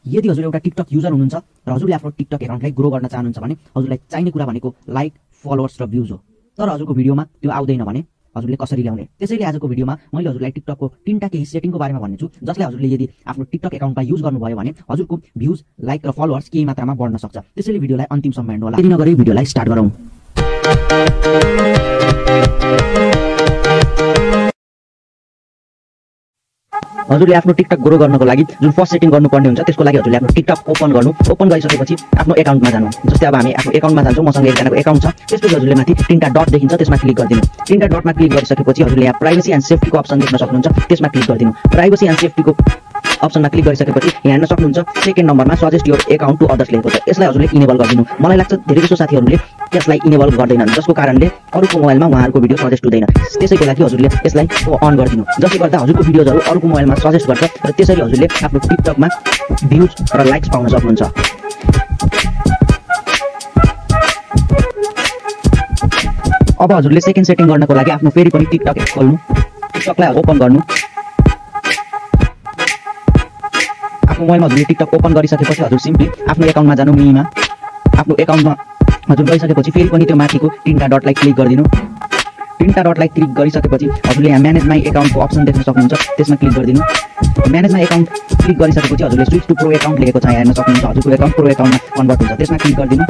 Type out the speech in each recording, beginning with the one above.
यदि हजुर एउटा टिकटक युजर हुनुहुन्छ र हजुरले आफ्नो टिकटक एकाउन्टलाई ग्रो गर्न चाहनुहुन्छ भने हजुरलाई चाहिने कुरा भनेको लाइक, फलोअर्स र भ्युज हो। तर हजुरको भिडियोमा त्यो आउँदैन भने हजुरले कसरी ल्याउने? त्यसैले आजको भिडियोमा मैले हजुरलाई टिकटकको 3टा केही सेटिङको बारेमा भन्नेछु, जसले हजुरले यदि आफ्नो टिकटक एकाउन्टमा युज गर्नुभयो भने हजुरको भ्युज, लाइक र फलोअर्स केही मात्रामा बढ्न सक्छ। त्यसैले भिडियोलाई अन्तिमसम्म हेर्नु होला। देरी नगरी भिडियोलाई स्टार्ट गरौँ। हजुरले आफ्नो टिकटक ग्रो गर्नको लागि जुन फर्स्ट सेटिङ गर्नुपर्ने हुन्छ त्यसको लागि हजुरले आफ्नो टिकटक ओपन गर्नु। ओपन गरिसकेपछि आफ्नो एकाउन्टमा जानु। जस्तै अब हामी आफ्नो एकाउन्टमा जान्छौँ, मसँग एकजनाको एकाउन्ट छ। त्यसपछि हजुरले माथि 3टा डट देखिन्छ, त्यसमा क्लिक गरिदिनु। 3टा डटमा क्लिक गरिसकेपछि हजुरले यहाँ प्राइभेसी एन्ड सेफ्टीको अप्सन देख्न सक्नुहुन्छ, त्यसमा क्लिक गरिदिनु। प्राइभेसी एन्ड सेफ्टीको अप्सनमा क्लिक गरिसकेपछि यहाँ हेर्न सक्नुहुन्छ सेकेन्ड नम्बरमा suggest your account to others लेखेको छ। यसलाई हजुरले इनेबल गरिदिनु। मलाई लाग्छ धेरैजसो साथीहरूले यसलाई इनेबल गर्दैनन्, जसको कारणले अरूको मोबाइलमा उहाँहरूको भिडियो सजेस्ट हुँदैन। त्यसैको लागि हजुरले यसलाई अन गरिदिनु, जसले गर्दा हजुरको भिडियोजहरू अरूको मोबाइलमा सजेस्ट गर्छ र त्यसरी हजुरले आफ्नो टिकटकमा भ्युज र लाइक्स पाउन सक्नुहुन्छ। अब हजुरले सेकेन्ड सेटिङ गर्नको लागि आफ्नो फेरि पनि टिकटक एप खोल्नु। टिकटकलाई ओपन गर्नु। आफ्नो मोबाइलमा हजुरले टिकटक ओपन गरिसकेपछि हजुर सिम्पली आफ्नो एकाउन्टमा जानु। मिमा आफ्नो एकाउन्टमा हजुर गइसकेपछि फेरि पनि त्यो माथिको 3टा डटलाई क्लिक गरिदिनु। 3टा डटलाई क्लिक गरिसकेपछि हजुरले यहाँ म्यानेज माई एकाउन्टको अप्सन देख्न सक्नुहुन्छ, त्यसमा क्लिक गरिदिनु। म्यानेज माई एकाउन्ट क्लिक गरिसकेपछि हजुरले स्विच टु प्रो एकाउन्ट लेखेको छ, यहाँ हेर्न सक्नुहुन्छ। हजुरको एकाउन्ट प्रो एकाउन्टमा कन्भर्ट हुन्छ, त्यसमा क्लिक गरिदिनु।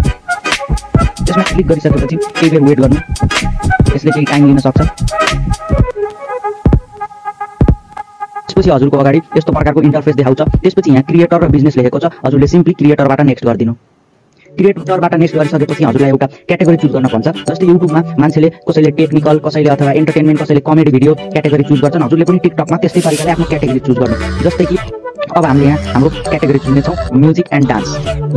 त्यसमा क्लिक गरिसकेपछि केही बेर वेट गर्नु, यसले केही टाइम लिन सक्छ। त्यसपछि हजुरको अगाडि यस्तो प्रकारको इन्टरफेस देखाउँछ। त्यसपछि यहाँ क्रिएटर र बिजनेस लेखेको छ, हजुरले सिम्पली क्रिएटरबाट नेक्स्ट गरिदिनु। क्रिएटरबाट नेक्स्ट गरिसकेपछि हजुरलाई एउटा क्याटेगोरी चुज गर्न भन्छ। जस्तै युट्युबमा मान्छेले कसैले टेक्निकल, कसैले अथवा एन्टरटेनमेन्ट, कसैले कमेडी भिडियो क्याटेगोरी चुज गर्छन्। हजुरले पनि टिकटकमा त्यस्तै तरिकाले आफ्नो क्याटेगोरी चुज गर्नु। जस्तै कि अब हामीले यहाँ हाम्रो क्याटेगोरी चुन्नेछौँ म्युजिक एन्ड डान्स।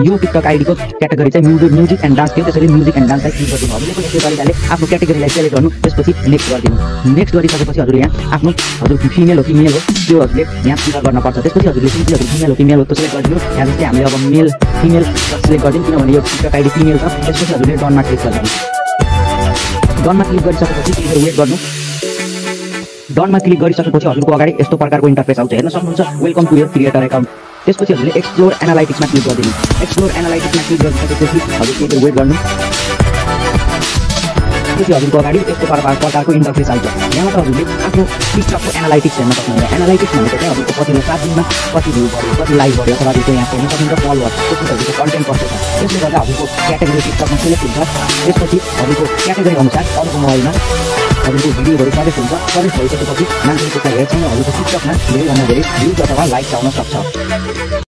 यो टिकटक आइडीको क्याटेगोरी चाहिँ म्युजिक एन्ड डान्स थियो, त्यसैले म्युजिक एन्ड डान्सलाई क्लिक गरिदिनु। हजुरले पनि त्यस्तै तरिकाले आफ्नो क्याटेगोरीलाई सेलेक्ट गर्नु, त्यसपछि नेक्स्ट गरिदिनु। नेक्स्ट गरिसकेपछि हजुरले यहाँ आफ्नो हजुर फिमेल हो कि मेल हो त्यो हजुरले यहाँ फिल गर्नुपर्छ। त्यसपछि हजुरले सिम्पली हजुर फिमेल हो कि मेल हो त्यो सेलेक्ट गरिदिनु। यहाँ जस्तै हामीले अब मेल फिमेल सेलेक्ट गरिदिनु, किनभने यो टिकटक आइडी फिमेल छ। त्यसपछि हजुरले डनमा क्लिक गरिदिनु। डनमा क्लिक गरिसकेपछि केही बेर वेट गर्नु। डनमा क्लिक गरिसकेपछि हजुरको अगाडि यस्तो प्रकारको इन्टरफेस आउँछ, हेर्न सक्नुहुन्छ। Welcome to your creator account. त्यसपछि हजुरले एक्सप्लोर एनालाइटिक्समा क्लिक गरिदिनु। एक्सप्लोर एनालाइटिक्समा क्लिक गरिसकेपछि हजुर केही बेर वेट गर्नु। त्यसपछि हजुरको अगाडि यस्तो प्रकारको इन्टरफेस आउँछ। यहाँ त हजुरले आफ्नो टिकटकको एनालाइटिक्स हेर्न सक्नुहुन्छ। एनालाइटिक्स भनेको चाहिँ हजुरको कतिले 7 दिनमा कति भ्यू बढ्यो, कति लाइक बढ्यो, अथवा त्यो यहाँ हेर्न सक्नुहुन्छ फलोअर्स, त्यसपछि हजुरको कन्टेन्ट कस्तो छ। त्यसले गर्दा हजुरको क्याटेगोरी टिकटकमा सेलेक्ट हुन्छ। त्यसपछि हजुरको क्याटेगोरी अनुसार अरूको मोबाइलमा हजुरको भिडियोहरू सजेस्ट हुन्छ। सजेस्ट भइसकेपछि मान्छेले त्यसलाई हेर्छन्, हजुरको टिकटकमा धेरैभन्दा धेरै भ्युज अथवा लाइक आउन सक्छ।